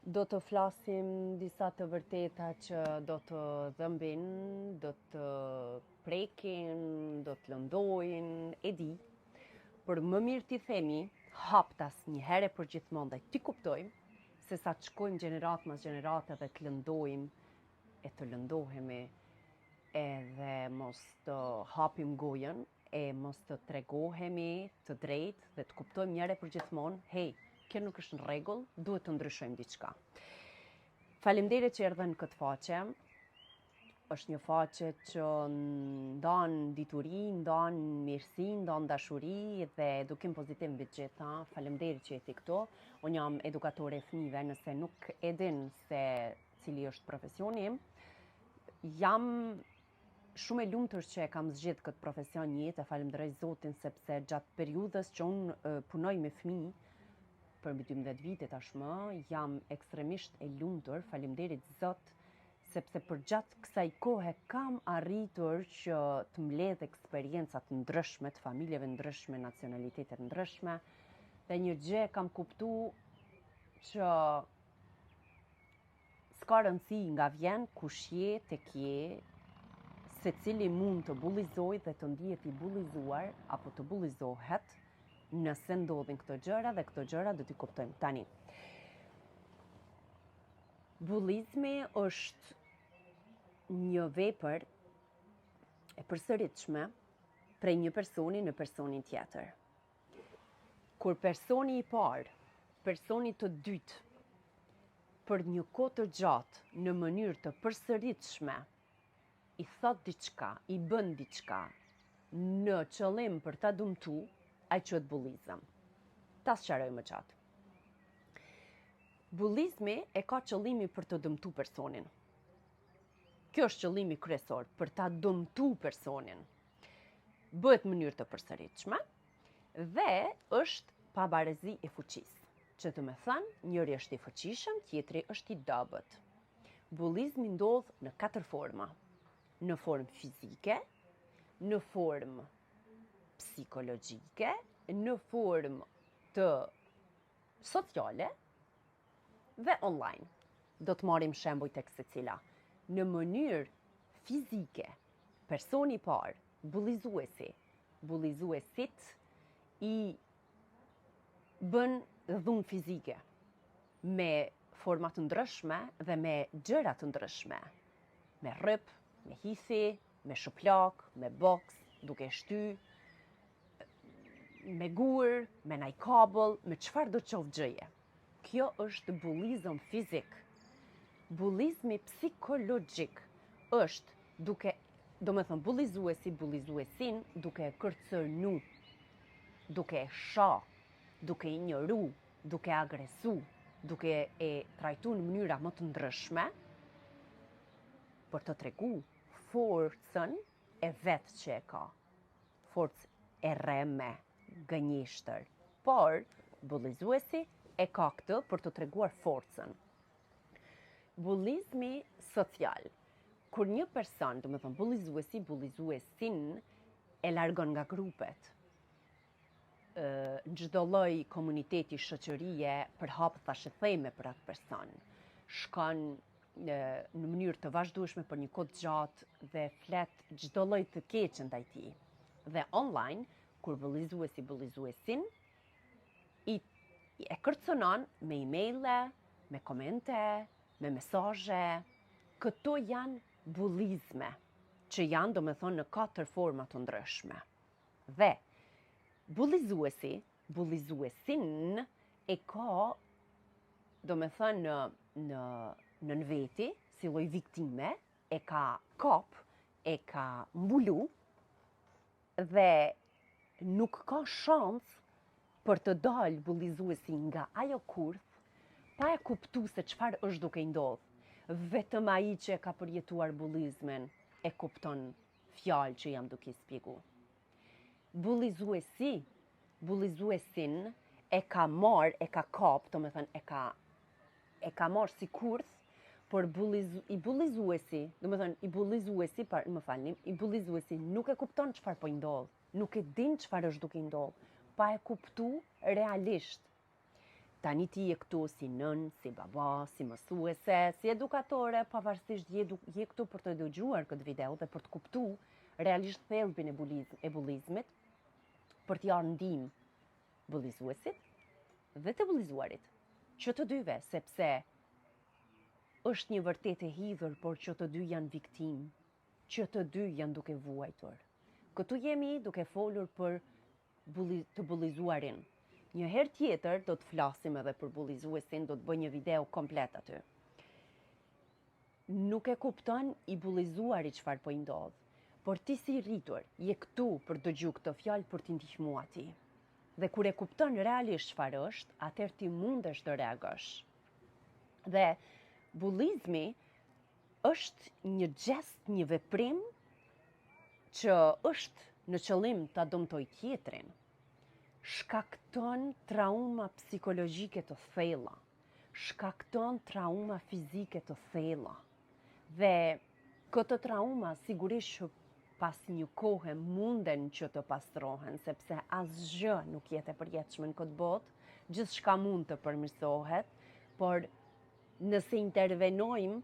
Do të flasim disa të vërteta që do të dhëmbin, do të prekin, do të lëndojnë, e di. Por më mirë t'i themi haptas një herë e përgjithmonë dhe t'i kuptojmë, se sa të shkojmë gjeneratë mas gjenerate dhe të lëndojmë e të lëndohemi edhe mos të hapim gojën e mos të tregohemi të drejtë dhe të kuptojmë njëherë e përgjithmonë, hej, kjo nuk është në rregull, duhet të ndryshojmë diçka. Faleminderit që erdhe në këtë faqe. Është një faqe që ndan dituri, ndan mirësi, ndan dashuri dhe edukim pozitiv mbi të gjitha. Faleminderit që je ti këtu. Unë jam edukatore e fëmijëve, nëse nuk e din se cili është profesioni im, jam shumë e lumtur që e kam zgjedh këtë profesion në jetë, e falënderoj Zotin sepse gjatë periudhës që unë punoj me fëmijë për mbi 12 vite tashmë, jam ekstremisht e lumtur, faleminderit Zot, sepse përgjatë kësaj kohe kam arritur që të mbledh eksperienca të ndryshme, të familjeve ndryshme, nacionalitete të ndryshme, dhe një gjë kam kuptu që S'ka rëndësi nga vjen, kush je, tek je, secili mund të bullizojë dhe të ndihet i bullizuar apo të bullizohet nëse ndodhin këto gjëra dhe këto gjëra do t'i kuptojmë tani. Bullizmi është një vepër e përsëritshme prej një personi në personin tjetër. Kur personi i parë, personit të dytë, për një kohë të gjatë në mënyrë të përsëritshme i thotë diçka, i bën diçka në qëllim për ta dëmtu, ai quhet bullizëm. Ta sqaroj më gjatë. Bullizmi e ka qëllimin për të dëmtu personin. Kjo është qëllimi kryesor, për ta dëmtu personin. Bëhet në mënyrë të përsëritshme dhe është pabarezi e fuqisë. Që do me thënë, njëri është i fuqishëm, tjetri është i dobët. Bullizmi ndodh në katër forma. Në formë fizike, në formë psikologjike, në formë të sociale dhe online. Do të marrim shembuj tek secila. Në mënyrë fizike, personi i parë, bullizuesi, bullizuesit i bën dhunë fizike me forma të ndryshme dhe me gjëra të ndryshme. Me rryp, me hithi, me shuplak, me boks, duke shty, me gur, me naj kabëll, me çfarëdo qoftë gjëje. Kjo është bullizëm fizik. Bullizmi psikologjik është duke, do me thënë, bullizuesi, bullizuesin, duke e kërcënu, duke e sha, duke injoru, duke agresu, duke e trajtu në mënyra më të ndryshme, për të tregu forcën e vet që e ka. Forcë e rreme, gënjeshtër. Por, bullizuesi e ka këtë për të treguar forcën. Bullizmi social. Kur një person, do me thënë, bullizuesi, bullizuesin e largon nga grupet, në çdo lloj komuniteti shoqërie përhap thashetheme për atë person. Shkon në mënyrë të vazhdueshme për një kohë të gjatë dhe flet çdo lloj të keqe ndaj tij. Dhe online, kur bullizuesi bullizuesin i e kërcënon me emaile, me komente, me mesazhe, këto janë bullizme, që janë, do me thonë, në katër forma të ndryshme. Dhe bullizuesi, bullizuesin e ka, do me thënë, në, në, në në veti, si lloj viktime, e ka kap, e ka mbulu, dhe nuk ka shans për të dalë bullizuesi nga ajo kurth, pa e kuptu se çfarë është duke i ndodhë. Vetëm ai që e ka përjetuar bullizmin e kupton fjalë që jam duke i spjegu. Bullizuesi, bullizuesin e ka marrë, e ka kap, do me thënë, e ka, e ka marrë si kurth, por bullizu, i bullizuesi, do me thënë, i bullizuesi, par, më falni, i bullizuesi nuk e kupton çfarë po i ndodh, nuk e din çfarë është duke i ndodh, pa e kuptu realisht. Tani ti je këtu si nënë, si baba, si mësuese, si edukatore, pavarësisht je, je këtu për të dëgjuar këtë video dhe për të kuptu realisht thelbin e, bullizm, e bullizmit, për t'i ardhë ndihmë bullizuesit dhe të bullizuarit, që të dyve, sepse është një vërtetë e hidhur, por që të dy janë viktimë, që të dy janë duke vuajtur. Këtu jemi duke folur për bulli, të bullizuarin. Një herë tjetër do të flasim edhe për bullizuesin, do të bëj një video komplet aty. Nuk e kupton i bullizuari çfarë po i ndodh, por ti si i rritur, je këtu për dëgju këtë fjalë për t'i ndihmu atij. Dhe kur e kupton realisht çfarë është, atëherë ti mundesh të reagosh. Dhe bullizmi është një gjest, një veprim që është në qëllim ta dëmtoj tjetrin, shkakton trauma psikologjike të thella, shkakton trauma fizike të thella. Dhe këto trauma sigurisht që pas një kohe munden që të pastrohen, sepse asgjë nuk jetë e përjetshme në këtë botë, gjithçka mund të përmirësohet, por Nëse intervenojmë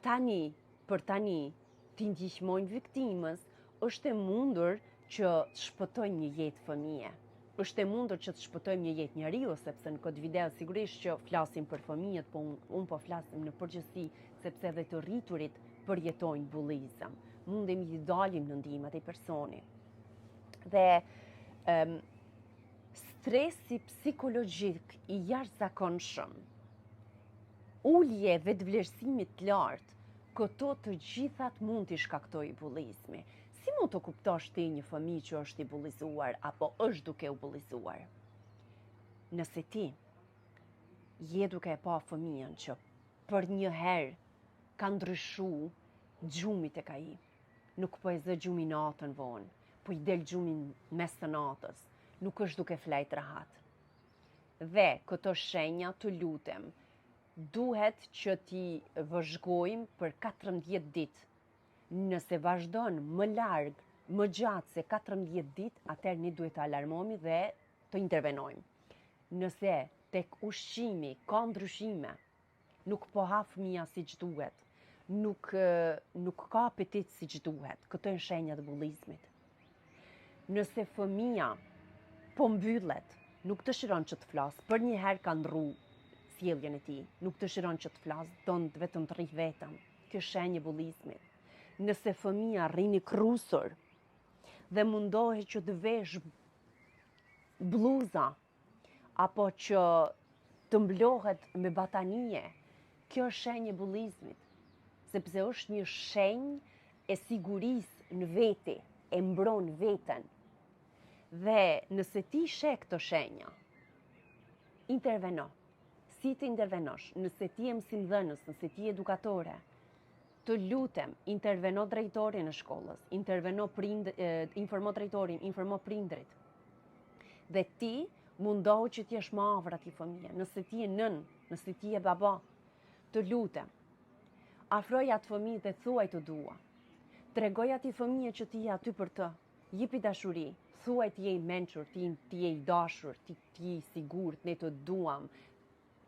tani për tani t'i ndihmojmë viktimës, është e mundur që të shpëtojmë një jetë fëmije. Është e mundur që të shpëtojmë një jetë njeriu, sepse në këtë video sigurisht që flasim për fëmijët, po unë un po flasim në përgjithësi, sepse edhe të rriturit përjetojnë bullizëm. Mundemi t'i dalim në ndihmë atij personi. Dhe um, stresi psikologjik i jashtëzakonshëm, ulje e vetëvlerësimit të lartë, këto të gjithat mund t'i shkaktojë bullizmi. Si mund të kuptosh ti një fëmijë që është i bullizuar apo është duke u bullizuar? Nëse ti je duke e pa fëmijën që përnjëherë ka ndryshu gjumi tek ai, nuk po e zë gjumi natën vonë, po i del gjumi mes të natës, nuk është duke flajt rahat. Dhe këto shenja të lutem, duhet që t'i vëzhgojmë për 14 ditë. Nëse vazhdon më larg, më gjatë se 14 ditë, atëherë ne duhet të alarmohemi dhe të intervenojmë. Nëse tek ushqimi ka ndryshime, nuk po ha fëmija siç duhet, nuk, nuk ka apetit siç duhet, këto janë shenja të bullizmit. Nëse fëmija po mbyllet, nuk dëshiron që të flasë, përnjëherë ka ndrru sjelljen e tij, nuk dëshiron që të flasë, don të vetëm të rri vetëm. Kjo shenjë e bullizmit. Nëse fëmija rrin i krusur dhe mundohet që të vesh bluza apo që të mblohet me batanije, kjo është shenjë e bullizmit, sepse është një shenjë e sigurisë në veti, e mbron veten. Dhe nëse ti sheh këto shenja, interveno. Si të intervenosh? Nëse ti je mësimdhënës, nëse ti je edukatore, të lutem, interveno drejtorin e shkollës, interveno prind, informo drejtorin, informo prindrit. Dhe ti mundohu që të jesh më afër atij fëmije, nëse ti je nënë, nëse ti je baba, të lutem. Afroj atë fëmijë dhe thuaj të dua. Tregoj atij fëmije që ti je aty për të. Jipi dashuri, thuaj ti je i mençur, ti, ti je i dashur, ti, ti je i sigurt, ne të duam,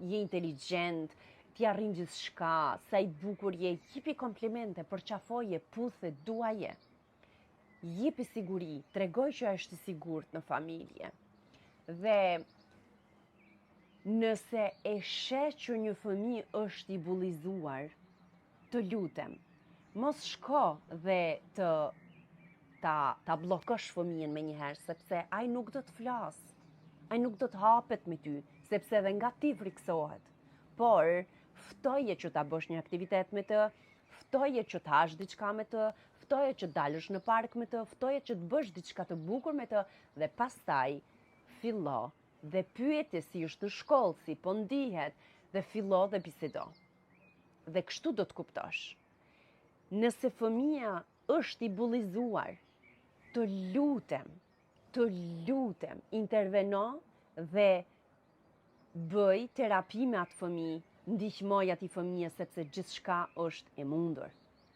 je inteligjent, ti arrin gjithçka, sa i bukur je, jipi komplimente, përqafoje, puthe, duaje. Jipi siguri, tregoj që është i sigurt në familje. Dhe nëse e sheh që një fëmijë është i bullizuar, të lutem, mos shko dhe të ta ta bllokosh fëmijën menjëherë sepse ai nuk do të flasë. Ai nuk do të hapet me ty, sepse edhe nga ti frikësohet. Por ftoje që ta bësh një aktivitet me të, ftoje që të hash diçka me të, ftoje që të dalësh në park me të, ftoje që të bësh diçka të bukur me të dhe pastaj fillo dhe pyete si është në shkollë, si po ndihet dhe fillo dhe bisedo. Dhe kështu do të kuptosh. Nëse fëmija është i bullizuar, të lutem, të lutem, interveno dhe bëj terapi me atë fëmijë, ndihmoj atij fëmijë sepse gjithçka është e mundur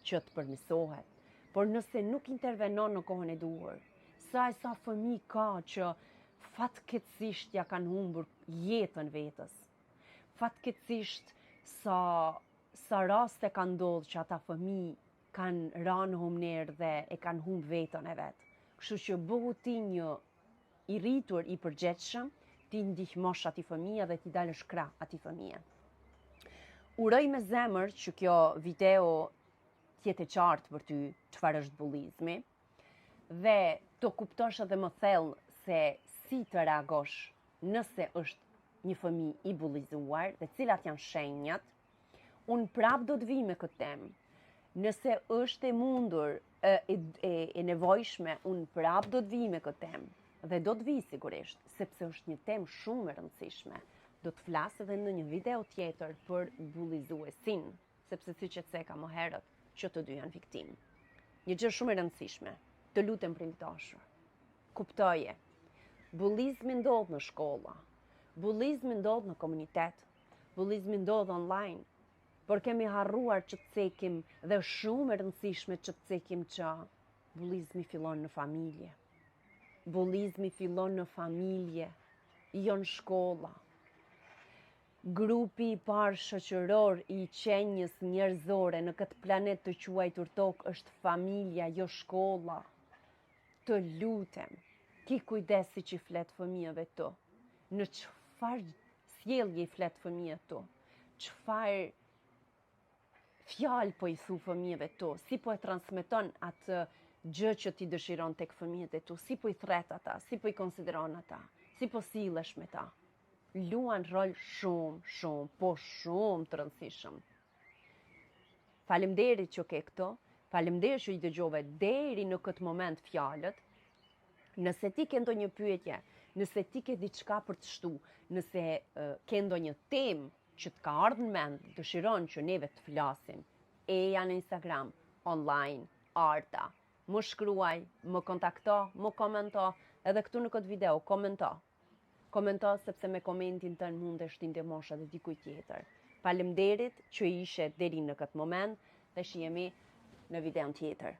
që të përmirësohet. Por nëse nuk intervenon në kohën e duhur, sa e sa fëmijë ka që fatkeqësisht ja kanë humbur jetën vetes. Fatkeqësisht sa sa raste ka ndodhë që ata fëmijë kanë ra në humnerë dhe e kanë humb veten e vet. Kështu që bëhu ti një i rritur i përgjegjshëm, t'i ndihmosh atij fëmije dhe t'i dalësh krah atij fëmije. Uroj me zemër që kjo video të jetë e qartë për ty çfarë është bullizmi dhe të kuptosh edhe më thellë se si të reagosh nëse është një fëmijë i bullizuar dhe cilat janë shenjat. Unë prap do të vij me këtë temë. Nëse është e mundur, e, e, e nevojshme, unë prap do të vij me këtë temë. Dhe do të vij sigurisht, sepse është një temë shumë e rëndësishme. Do të flas edhe në një video tjetër për bullizuesin, sepse siç e ceka më herët, që të dy janë viktimë. Një gjë shumë e rëndësishme, të lutem prind i dashur. Kuptoje. Bullizmi ndodh në shkolla. Bullizmi ndodh në komunitet. Bullizmi ndodh online. Por kemi harruar që të cekim dhe është shumë e rëndësishme që të cekim që bullizmi fillon në familje. Bullizmi fillon në familje, jo në shkolla. Grupi i parë shoqëror i qenies njerëzore në këtë planet të quajtur tokë është familja, jo shkolla. Të lutem, ki kujdes siç i flet fëmijëve tu. Në çfarë sjellje i flet fëmijëve tu? Çfarë fjalë po i thu fëmijëve tu? Si po e transmeton atë gjë që ti dëshiron tek fëmijët e tu? Si po i thret ata? Si po i konsideron ata? Si po sillesh me ta? Luan rol shumë, shumë, po shumë të rëndësishëm. Faleminderit që ke këtu, faleminderit që i dëgjove deri në këtë moment fjalët. Nëse ti ke ndonjë pyetje, nëse ti ke diçka për të shtu, nëse ke ndonjë temë që të ka ardhur në mend, dëshiron që neve të flasim, eja në Instagram, online, Arta, më shkruaj, më kontakto, më komento, edhe këtu në këtë video, komento. Komento sepse me komentin tënd mundesh t'i ndihmosh edhe dikujt tjetër. Faleminderit që ishe deri në këtë moment dhe shihemi në videon tjetër.